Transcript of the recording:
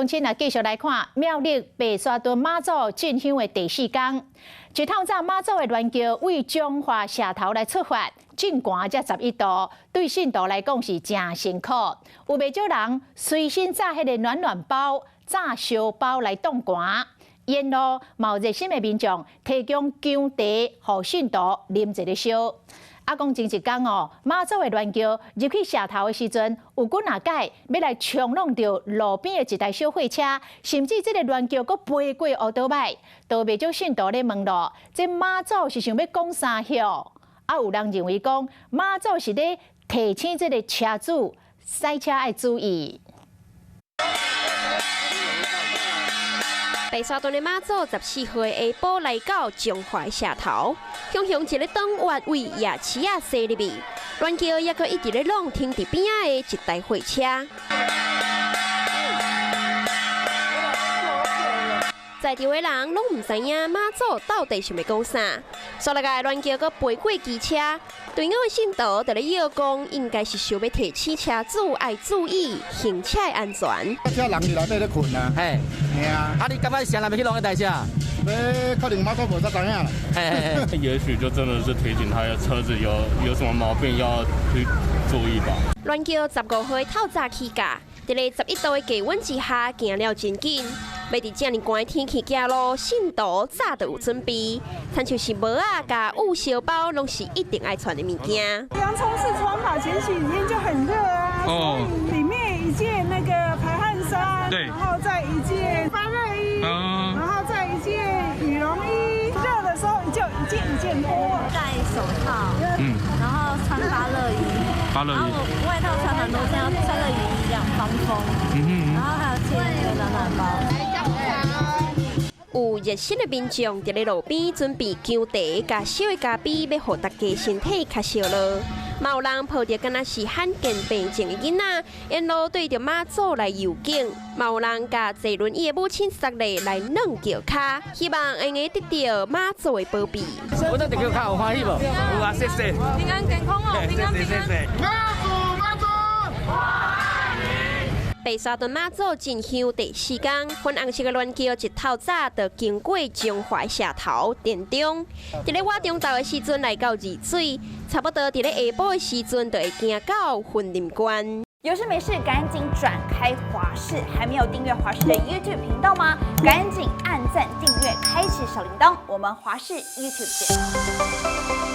親啊，繼續來看廟里白沙屯媽祖進香的第四工。一透早媽祖的鑾轎為彰化社頭來出發，正寒才11度，對信徒來講是誠辛苦。有袂少人隨身紮彼個暖暖包、紮燒包來擋寒。沿路嘛有熱心的民眾提供薑茶，予信徒啉一个燒。啊，講前一工哦，媽祖的鑾轎入去社頭的時陣，有幾若擺欲來衝挵著路邊的一台小貨車，甚至這个鑾轎閣飛過烏多擺，都袂少信徒咧問咯，這媽祖是想欲講啥囂？啊，有人認為講媽祖是咧提醒這个車主駛車愛注意。白沙屯的媽祖14號的下晡來到彰化社頭，雄雄一个當月為夜市仔駛入去，鑾轎猶閣一直咧挵停佇邊仔的一台貨車。在場的人攏毋知影媽祖到底想欲講啥，煞來共鑾轎閣飛過機車，隊伍的信徒佇咧搖講，應該是想欲提醒車主愛注意行車的安全。車人佇內底咧睏啊，嘿，嘿啊。啊，你感覺啥人欲去挵彼台車？欲可能媽祖無才知影啦。嘿嘿嘿。也許就真的是提醒他的車子有什麼毛病要去注意吧。鑾轎15號透早起駕，佇咧11度的低溫之下，行了真緊。欲佇遮爾寒的天氣行路，信徒早就有準備，親像是帽仔佮捂燒包，攏是一定愛穿的物件。洋蔥式穿法，前幾天就很熱啊，所以裡面一件那個排汗衫，然後再一件發熱衣，然後再一件羽絨衣，熱的時候就一件一件脫。戴手套，然後穿發熱衣，發熱衣，然後我外套穿蠻多件，要穿個雨衣這樣防風，然後還有貼那個暖暖包。有熱心的民眾佇咧路邊準備薑茶佮燒的咖啡，欲予大家身體較燒熱。嘛有人抱著敢若是罕見病症的囡仔，沿路對著媽祖來遊景。嘛有人共坐輪椅的母親捒咧來軟轎跤，希望會用得著媽祖的保庇。我這轎跤有歡喜無？有啊，謝謝。平安健康哦，平安平安。媽祖媽祖，我愛你。白沙屯媽祖進香第四工，粉紅色的鑾轎一透早就經過彰化社頭田中，佇咧倚中晝的時陣來到二水，差不多佇咧下晡的時陣就會行到雲林縣。有事沒事趕緊轉開華視，還沒有訂閱華視的 YouTube 頻道嗎？趕緊按讚訂閱，開啟小鈴鐺。我們華視 YouTube 見。